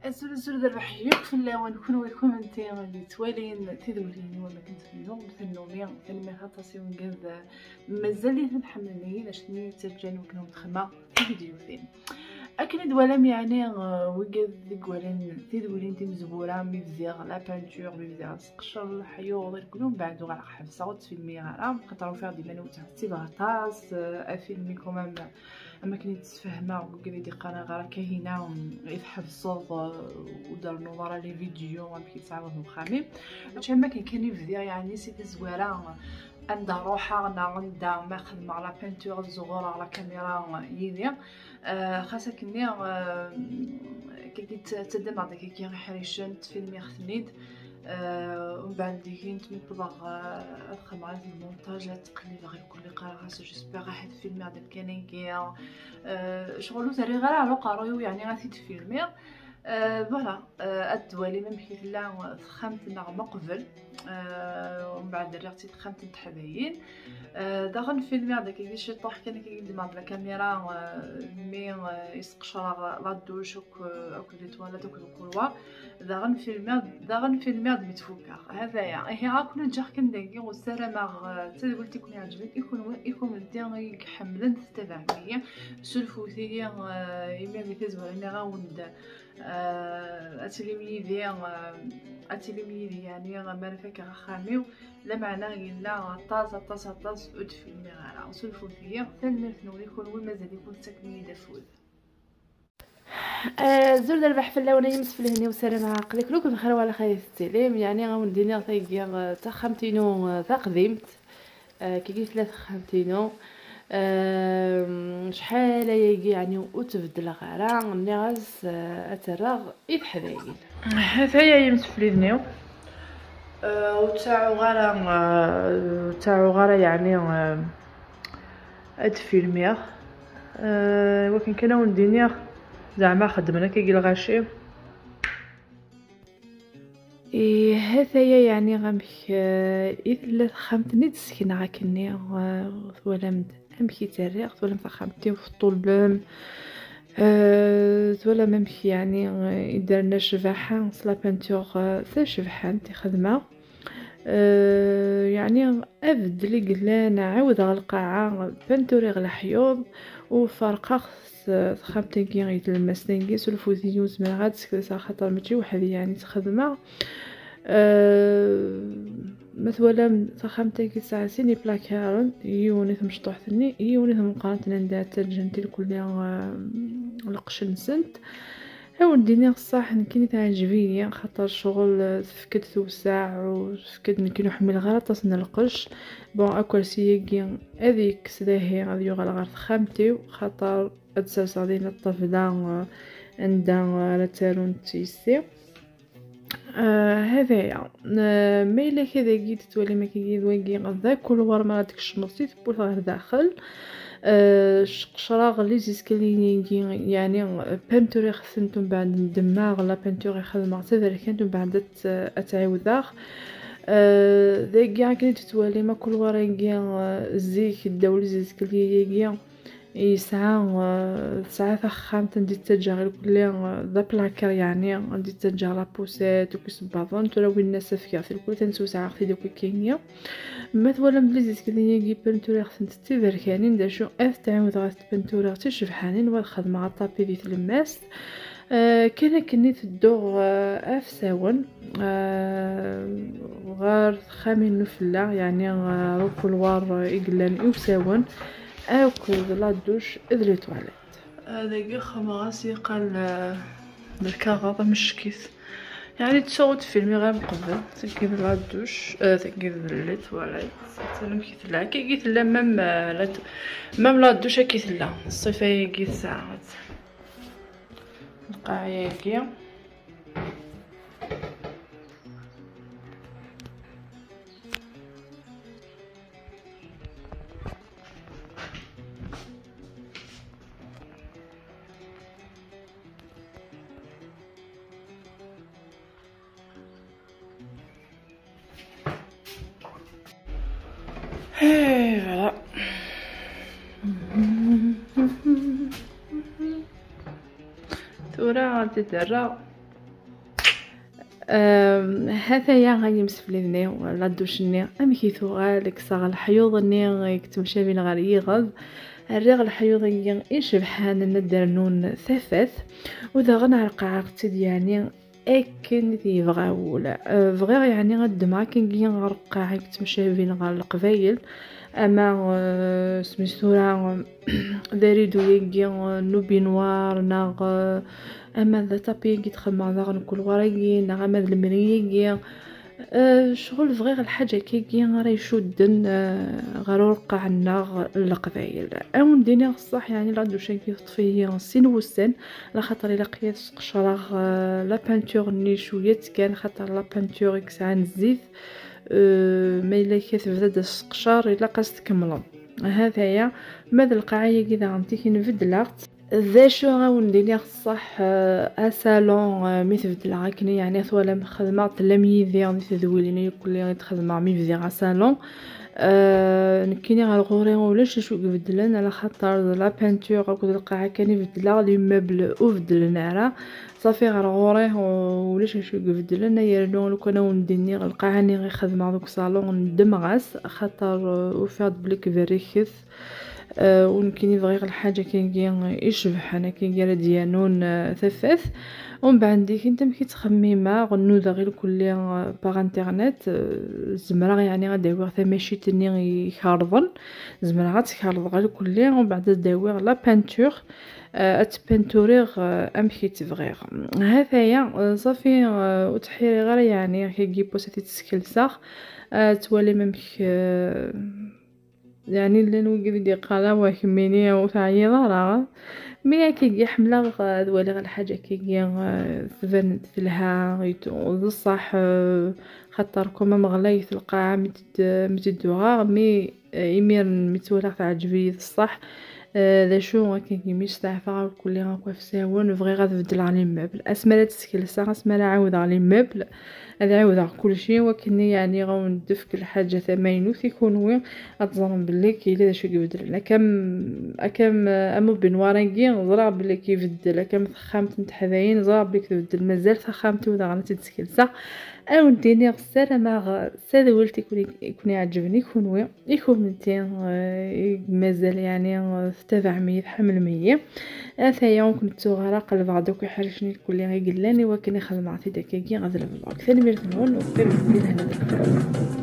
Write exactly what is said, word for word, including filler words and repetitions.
Azul, azul d rrbeḥ yakk fell-awen, kunwi kunti i d-yettwalin tidwilin-iw am akken tebdu tannumi. Tanemmirt aṭas i wigad mazal-iten ḥemmlen-iyi, d acu i ttaǧǧan wakken ad xedmeɣ tividyutin. Akken i d-twalam, yeɛni, eh, wigad i iwalan tidwilin timezwura, mi bdiɣ la peinture, mi bdiɣ sqeccer leḥyuḍ, irkul umbeɛd uɣaleɣ ḥebseɣ ur ttfilmiɣ ara, xaṭer ufiɣ-d iman-iw ttɛettibeɣ aṭas, eh, afilmi quand même. Am akken i d-sfehmeɣ deg wigad i d-iqqaren ɣer Kahina, i tḥebseḍ, eh, ur d-rennuḍ ara les vidéos, amek i tesɛiḍ deg uxxam-im. Mačči am akken kan i bdiɣ, yeɛni si tazwara, anda ruḥeɣ neɣ anda ma xedmeɣ la peinture, ad zuɣureɣ la caméra yid-i. Eh, xas akkenni, eh, kagi tt-, ttaddameɣ-d akkagi iḥricen, ttfilmiɣ-ten-id. Eh, umbeɛd deg-i mi wwḍeɣ, eh, ad xedmeɣ ad montage, ad ttqellibeɣ irkul, qqareɣ-as j'espère ahat filmiɣ-d amkan-agi. Eh, ccɣel ur terriɣ ara ɣer uqerruy-iw, yeɛni ad t-id-filmiɣ. Eh, voilà, eh, ad twalim amek i tella texxamt-nneɣ meqbel. Eh, umbeɛd rriɣ-tt i texxamt n teḥdayin. Eh, daɣen filmiɣ-d akkagi ciṭuḥ kan, akkagi ddmeɣ-d la caméra, eh, mi, eh, i sqecreɣ la douche akk, eh, akked les toilettes akked le couloir. Daɣen filmiɣ, daɣen filmiɣ-d mi tfukkeɣ. Hadaya, ihi akk neǧǧeɣ kan dagi, u ssarameɣ, eh, d tadwilt i ken-iɛeǧben, i kunwi, i kunti i iḥemmlen, tettabaɛem-iyi. Surfet-iyi, eh, imi di tazwara nniɣ-awen-d, eh, ad tilim yid-i, eh, ad tilim yid-i, yeɛni, mi ara fakeɣ axxam-iw, lameɛna yella aṭas, aṭas, aṭas ur d-filmiɣ ara. Surfet-iyi, tanemmirt-nwen i kunwi mazal-iken tettakem-iyi-d afud. Azul d rrbeḥ fell-awen ay imsefliden-iw, ssarameɣ aql-iken akk bxir, wala xir i tettilim. Yeɛni, a wen-d-iniɣ, tagi, eh, d taxxamt-inu, eh, taqdimt. Eh, kiki tella texxamt-inu. Eh, cḥal ayagi, yeɛni, ur tt-beddleɣ ara. Nniɣ-as, eh, ad tt-rreɣ i teḥdayin. Hataya ay imsefliden-iw. Eh, ur ttaɛuɣ ara, eh, ur ttaɛuɣ ara, yeɛni, eh, ad filmiɣ. Eh, wakken kan a wen-d-iniɣ, zeɛma xeddmen akkagi lɣaci. Ih, hataya, yeɛni, amek, eh, i tella texxamt-nni d-ssekneɣ akkenni, eh, twalam-d amek i tt-rriɣ, twalam taxxamt-iw teṭṭullem, eh, twalam amek, yeɛni, eh, i ddarna ccbaḥa s la peinture, eh, tacebḥant i xedmeɣ. Eh, yeɛni, abeddel i yellan, ɛiwdeɣ lqaɛa, panturiɣ leḥyuḍ, u ferqeɣ s texxamt-agi i tlemmast-agi, surfet-iyi, ur zmireɣ ad d-skerseɣ, axaṭer mačči weḥd-i, yeɛni, tt-xedmeɣ. Eh, ma twalam, taxxamt-agi tesɛa sin iplakaren, yiwen i tmecṭuḥt-nni, yiwen i tmeqqrant-nni, anda ttaǧǧant irkelli, eh, lqecc-nsent. Ad wen-d-iniɣ ṣṣeḥ, nekkini teɛǧeb-iyi, xaṭer ccɣel, eh, tefk-d tewseɛ, u tefk-d, nekkini ur ḥmileɣ ara aṭas n lqecc. Bon, akersi-agi ad yekkes dahi, ad yuɣal ɣer texxamt-iw, xaṭer ad d-serseɣ dinna ṭṭabla, eh, anda ara ttarunt yessi. Eh, hadaya. Eh, ma yella kidagi d-twalim akkagi d wagi, d akulwar, mi ara d-tkecmeḍ si tewwurt ɣer daxel. Eh, sqecreɣ les escaliers-agi, yeɛni, panturiɣ-tent, umbeɛd ndemmeɣ la peinture i xedmeɣ taberkant, umbeɛd ad tt-, ad tt-ɛiwdeɣ. Eh, dagi akken i d-tettwalim akulwar-agi, eh, zik ddaw les escaliers-agi, yesɛa, eh, tesɛa taxxamt anda i ttaǧǧaɣ irkelli, eh, d aplakar, yeɛni, anda i ttaǧǧaɣ la poussette akked isebbaḍen. Tura winna as afgeɣ-t irkelli, ta-nni swesɛeɣ-t-id akk akkenni. Ma twalam les escaliers-agi, panturiɣ-tent d tiberkanin, d acu ad tt-ɛiwdeɣ ad tt-panturiɣ d ticebḥanin, wa ad xedmeɣ aṭapi di tlemmast. Eh, kan akken i tedduɣ, eh, ɣef usawen, eh, ɣer texxamin n ufella, yeɛni, eh, ɣer ukulwar, eh, i yellan i usawen, akked la douche d les toilettes. Eh, dagi xedmeɣ-as iqal, eh, d lkaɣeḍ ameckit. Yeɛni ttuɣ ur d-filmiɣ ara meqbel. Tagi d la douche, eh, tagi d les toilettes. Amek i tella? Akkagi tella même, eh, la dou-, même la douche akka i tella. Ṣṣifa-agi tesɛa. Lqaɛa-agi. Et voilà. Tura ad d-rreɣ Hataya ay imsefliden-iw, la douche-nni amek i tuɣal, kkseɣ leḥyuḍ-nni i yettemcabin ɣer yiɣed, rriɣ leḥyuḍ-agi icebḥen ad d-rnun tafat, u daɣen ɛerqaɣ-tt-id, yeɛni akken i t-yebɣa wul. Bɣiɣ yeɛni ad ddmeɣ akken ɣer lqaɛa i yettemcabin ɣer Leqbayel, ama smis tura d aridu-agi n ubinwar, neɣ ama d atapi-agi d-xedmeɣ daɣen kulwar-agi, neɣ ama d lemri-agi. Ccɣel bɣiɣ lḥaǧa akkagi ara icudden ɣer urqaɛ-nneɣ n Leqbayel. Ad wen-d-iniɣ ṣṣeḥ, yeɛni la douche-agi teṭṭef-iyi sin wussan, laxaṭer ilaq-iyi ad sqecreɣ la peinture-nni cwiya kan, xaṭer la peinture i yesɛan zzit, ma yella akka tebda-d asseqcer, ilaq ad s-tkemmleḍ. Hataya, ma d lqaɛa-agi daɣen tikin beddleɣ-tt. D acu ara wen-d-iniɣ ṣṣeḥ, asalon, mi t-beddleɣ akken, yeɛni twalam xedmeɣ-t, tellam yid-i di tedwilin-agi kulli i d-xedmeɣ mi bdiɣ asalon. Nekkini ɣer ɣur-i ulac acu i ibeddlen, ala xaṭer d la peinture akked lqaɛa kan i beddleɣ, les meubles ur beddlen ara. Ṣafi, ɣer ɣur-i ulac acu i ibeddlen, yernu lukan ad wen-d-iniɣ lqaɛa-nni i xedmeɣ deg usalon ndemɣ-as, xaṭer ufiɣ-d belli berriket. U nekkini bɣiɣ lḥaǧa akkagi icebḥen, akkagi ara d-yanun tafat. Umbeɛd dikin amek i ttxemmimeɣ, nudaɣ irkelli par internet, zemreɣ yeɛni ad d-awiɣ tamacint-nni ikerḍen, zemreɣ ad tt-kerḍeɣ irkelli, umbeɛd ad d-awiɣ la peinture, ad tt-peinturiɣ amek i tt-bɣiɣ. Hataya, ṣafi, ur ttḥiriɣ ara yeɛni akkagi yiwwas ad t-id-skelseɣ, ad twalim amek, yeɛni llan wigad i d-yeqqaren wa kemmini ur teɛyiḍ ara. Mi akkagi ḥemmleɣ ad waliɣ lḥaǧa akkagi tban-d telha, d ṣṣeḥ, xaṭer comme ɣlayet lqaɛa mi tt-id-uɣeɣ, mi imiren mi tt-walaɣ teɛǧeb-iyi d ṣṣeḥ. D acu akkagi mi steɛfaɣ irkelli akk afsawen, bɣiɣ ad beddleɣ les meubles. Asmi ara tt-skelseɣ, asmi ara ɛawdeɣ les meubles, ad ɛiwdeɣ kulci, wakken yeɛni ad wen-d-tefk lḥaǧa tamaynut i kunwi, ad teẓrem belli yella d acu i ibeddlen. Akka am, akka am, am ubinwar-agi, ẓriɣ belli ibeddel, akka am texxamt n teḥdayin, ẓriɣ belli tbeddel, mazal taxxamt-iw daɣen ad tt-id-skelseɣ. Ad wen-d-iniɣ, ssarameɣ s tadwilt i ken-, i ken-iɛeǧben i kunwi, i kunemti i mazal yeɛni tettabaɛem-iyi, tḥemmlem-iyi. Ataya ur ken-ttuɣ ara, qelbeɣ-d akk iḥricen irkelli i yellan i wakken i xedmeɣ-t-id akkagi ɣer levlog. Tanemmirt-nwen, u qqimet di lehna.